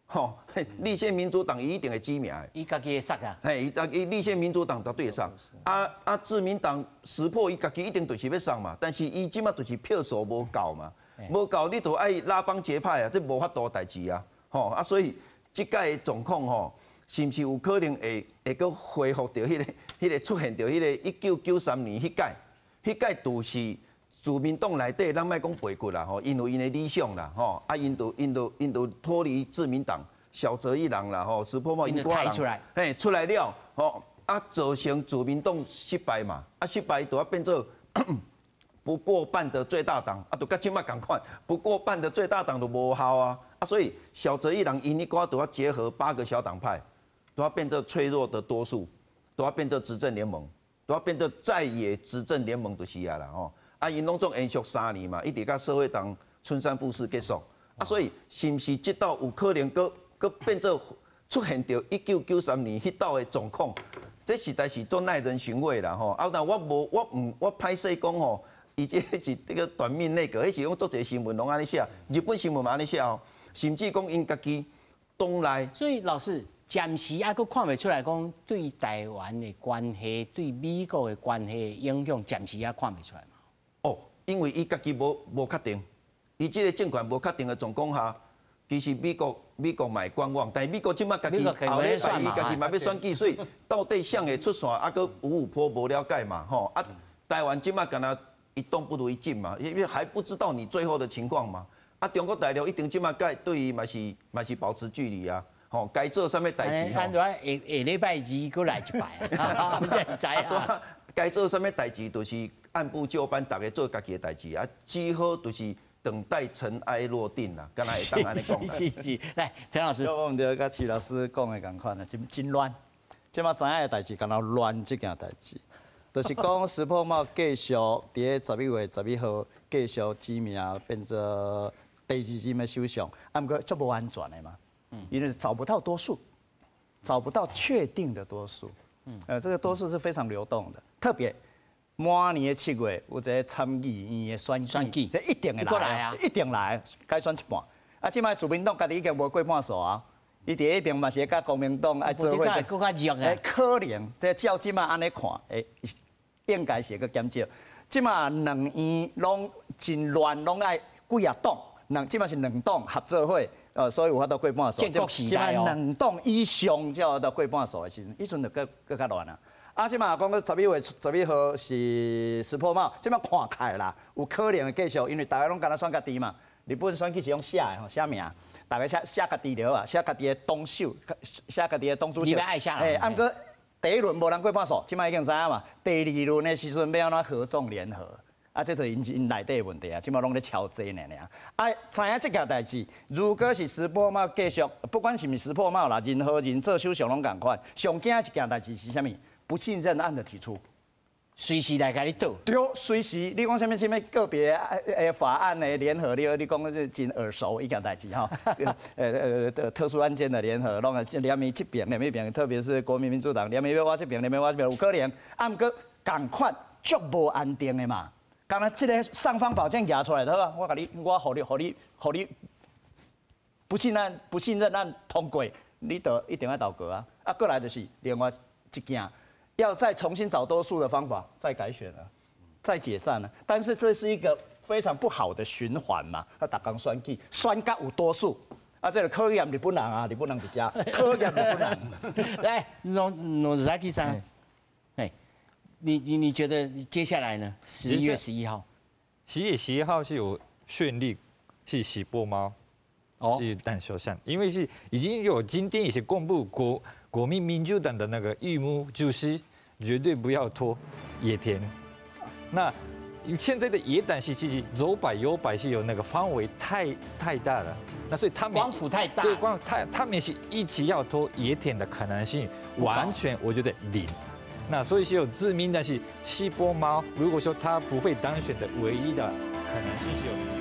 吼，立憲民主黨伊一定會指名的。伊家己會殺啊？嘿，伊立憲民主黨絕對會殺。啊啊，自民黨石破伊家己一定就是欲送嘛，但是伊這擺就是票數無夠嘛，無夠你就愛拉幫結派啊，這無法度代誌啊，吼啊，所以這擺的狀況吼，是毋是有可能會閣恢復著彼個出現著彼個1993年彼擺，彼擺就是自民黨內底，咱莫講背骨啦吼，𪜶有𪜶的理想啦吼，啊，𪜶就脫離自民黨，小澤一郎啦吼，石破茂𪜶寡人，嘿，出來了吼，啊，造成自民黨失敗嘛，啊，失敗就要變做不過半的最大黨，啊，就佮這擺仝款，不過半的最大黨就無效啊，啊，所以小澤一郎𪜶彼寡都要結合八個小黨派。都要變做脆弱的多數，都要變做執政聯盟，都要變做在野執政聯盟就是啊啦吼。啊，𪜶攏總延續3年嘛，一直到社會黨村山富市結束。啊，所以是毋是這道有可能閣閣變做出現著1993年彼道的狀況？這實在是足耐人尋味啦吼。啊，但我無我毋我歹勢講吼，伊這個是這個短命內閣，彼時講足濟新聞攏按呢寫，日本新聞嘛按呢寫哦，甚至講𪜶家己黨內。所以老師，暫時猶閣看袂出來講對台灣的關係、對美國的關係影響，暫時猶看袂出來嘛。哦，因為伊家己無確定，伊這個政權無確定的狀況下，其實美國嘛會觀望，但是美國這擺家己後禮拜伊家己嘛欲選舉，所以到底誰會出線，猶閣五五波無了解嘛，吼啊！台灣這擺敢若一動不如一靜嘛，因為還不知道你最後的情況嘛。啊，中國大陸一定這擺對伊嘛是保持距離啊。吼，該做啥物代誌吼？咱就下下禮拜二閣來一擺，才會知啊。該做啥物代誌，就是按部就班，逐家做家己的代誌啊。只好就是等待塵埃落定啦，敢若會當按呢講。是是，來陳老師。我毋著佮徐老師講的仝款啊，真真亂。這擺知影的代誌，敢若亂這件代誌，就是講石破茂繼續佇咧11月11號繼續指名變做第二任的首相，啊，毋過足無安全的嘛。因為找不到多數，找不到確定的多數，這個多數是非常流動的，特別明年的7月有一個參議院的選舉，這一定會來啊，一定來，改選一半。啊，這擺自民黨家己已經無過半數啊，伊佇彼邊嘛是佮公明黨愛做伙，閣較弱啊。可能這照這擺按呢看，會應該是會閣減少。這擺兩院攏真亂，攏愛幾仔黨，這擺是兩黨合做伙。所以有法度過半數。建國時代哦。兩黨以上才有法度過半數的時陣，彼陣就閣閣較亂啊。啊，這擺講11月11號是石破茂，這擺看起來啦，有可能會繼續，因為逐家攏敢若選家己嘛。日本選舉是用寫的吼，寫名，逐家寫寫家己就好啊，寫家己的黨首，寫家己的黨主席。你欲愛寫。嘿，啊，毋過第一輪無人過半數，這擺已經知影嘛。第二輪的時陣欲按怎合縱聯合？啊，這就是𪜶𪜶內底的問題啊，這擺攏咧敲這爾爾。啊，知影這件代誌，如果是石破茂繼續，不管是毋是石破茂啦，任何人做首相攏仝款。上驚一件代誌是啥物？不信任案的提出。隨時來共你倒。對，隨時你講啥物啥物個別法案的聯合，你講這真耳熟一件代誌吼。特殊案件的聯合，攏係連伊這邊連彼邊，特別是國民民主黨，連伊欲我這邊，連欲我這邊，有可能。啊，毋過仝款足無安定的嘛。敢若這个尚方寶劍舉出來，好啊，我共你，我予你，予你，予你不信任，不信任咱通過，你就一定愛投過啊。啊，過來就是另外一件。要再重新找多數的方法，再改選了，再解散了。但是這是一個非常不好的循環嘛。啊，逐工選舉，選甲有多數，啊，這個考驗日本人啊，日本人佇遮考驗日本人。來，野崎さん，哎，你覺得接下來呢？11月11號，11月11號是有順利是石破貓，是當首相，因為是已經有今天也是公布國民民主黨的那個預謀，就是絕對不要拖野田。那現在的野黨是其實左擺右擺是有那個範圍太大了，那所以他們光譜太大，對，光太他們是一起要拖野田的可能性完全我覺得零。那所以是有自民黨是石破貓，如果說他不會當選的唯一的可能性是有。